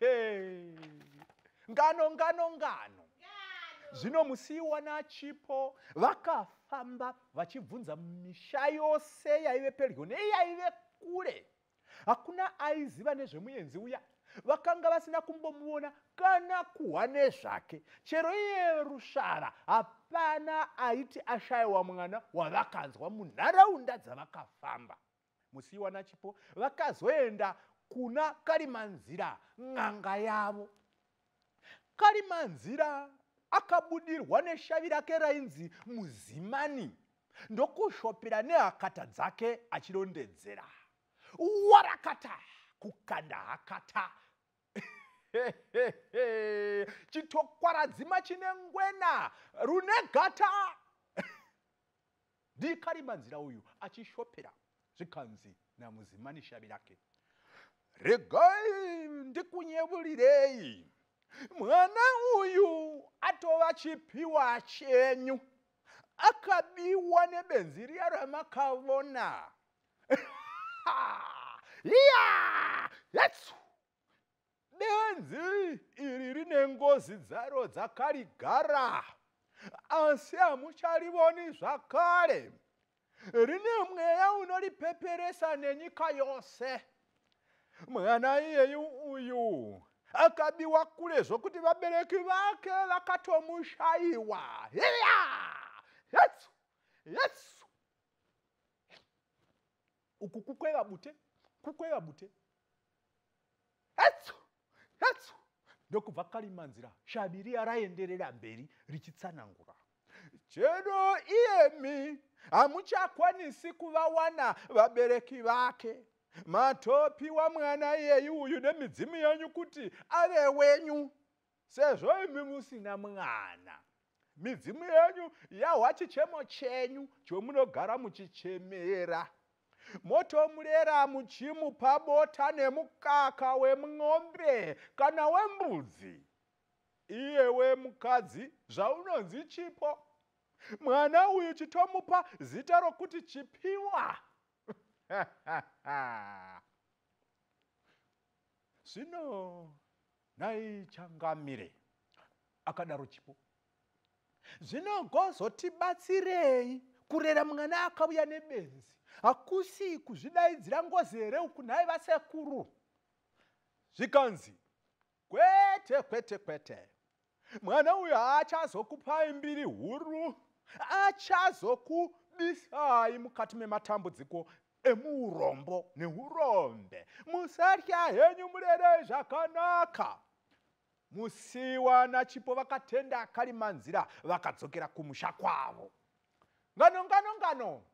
Hey. Ngano, ngano, ngano. Zvino Musiiwa naChipo vakafamba vachibvunza misha yose yaive pedyo neyaive kure. Hakuna aiziva nezvemuenzi uya. Vakanga vasina kumbomuona kana kuhwa nezvake. Chero iye Rusvava hapana aiti ashayiwa mwana wavakanzwa munharaunda dzavakafamba. Musiiwa naChipo vakazoenda kuna Karimanzira, n'anga yavo. Karimanzira akabudirwa neshavi rake rainzi Muzimani ndokushopera nehakata dzake achirondedzera. Warakata kukanda hakata. Chitokwaradzima chine ngwena rune gata. NdiKarimanzira uyu achishopera, zvikanzi naMuzimani shavi rake, regai ndikunyevurirei, mwana uyu atova chipiwa chenyu, akabiwa nebenzi riya ramakavona. Iya yetsu, benzi iri rine ngozi dzaro dzakarigara, asi hamucharivoni zvakare. Rine mweya unoripeperesa nenyika yose. Mwana iyeyu uyu akabiwa kure zvokuti vabereki vake vakatomushayiwa. Iya yetsu yetsu, uku kukweva bute, kukweva bute, etsu etsu. Ndokubva Karimanzira shavi riya raenderera mberi richitsanangura, chero iyemi hamuchakwanisi kuvawana vabereki vake. Matopiwa mwana iyeyi uyu nemidzimu yenyu kuti ave wenyu, sezvo imi musina mwana. Midzimu yenyu yahwa chichemo chenyu chomunogara muchichemera. Motomurera muchimupa bota nemukaka wemwombe kana wembudzi. Iyewe mukadzi, zvaunonzi Chipo, mwana uyu chitomupa zita rokuti Chipiwa. Zvino nhai changamire, akadaro Chipo, zvinogozotibatsirei kurera mwana akauya nebenzi? Hakusi kuzvidaidzira ngozi here uku nhai vasekuru? Zvikanzi, kwete, kwete, kwete, mwana uyu haachazokupai mbiri huru, achazokubisai mukati mematambudziko emuurombo neurombe. Musatya henyu, murerei zvakanaka. Musiwa naChipo vakatenda Karimanzira vakadzokera kumusha kwavo. Ngano, ngano, ngano.